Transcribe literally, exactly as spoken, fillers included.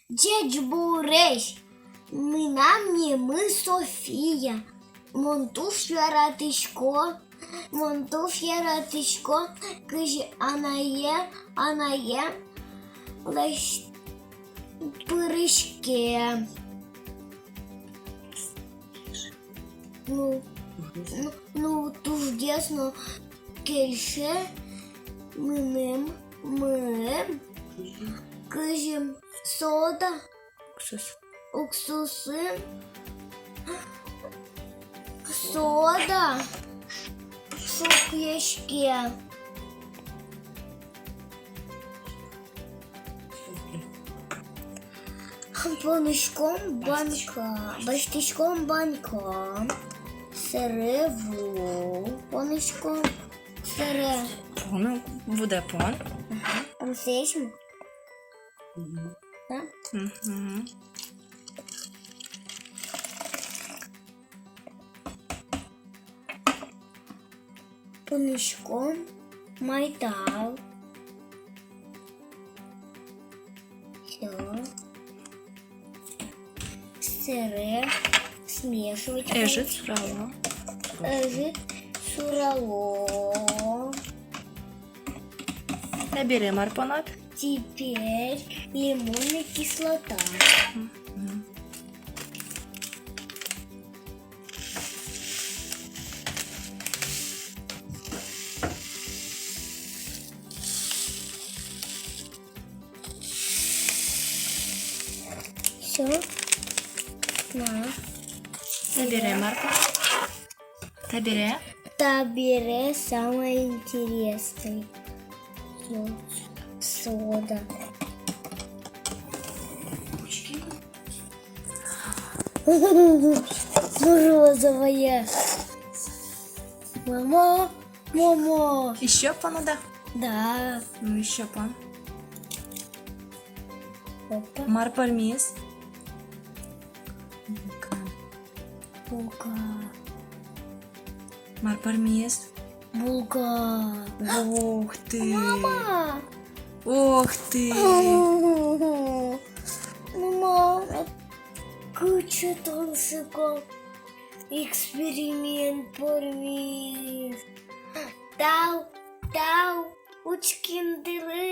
Ӟечбуресь! Мынам нимы София. Мон туж яратӥсько, мон туж яратӥсько, кызьы анае, анае лэсь-, пыриське. Ну, ну, ну, тужгес но кельше мыным, мыным, кызьы сода, уксус, уксусын сода шуккиське. Поныськом банка, басьтӥськом банка. Сэре ву поныськом. Сэре. Пон, вудэ пон. Ага. Ум сеч ма. Мгм. Да? Мгм. Поныськом майтал. Всё. Сэре смешивать. Ӧжыт сурало. Ӧжыт сурало. Табере мар понод? Теперь лимонная кислота. Мгм. Всё. На. Табере мар понод? Табере? Табере самое интересное. Со-, сода. Розовая. Мама, мама. Ещё пону, да? Да. Ну, ещё пон. Опа. Мар пӧрмиз? Булка. Мар пӧрмиз? Булка. Ух ты! Мама! Ух ты! Мама, кыӵе тон шуко, эксперимент пӧрмиз. Тау, тау, учкемдылы.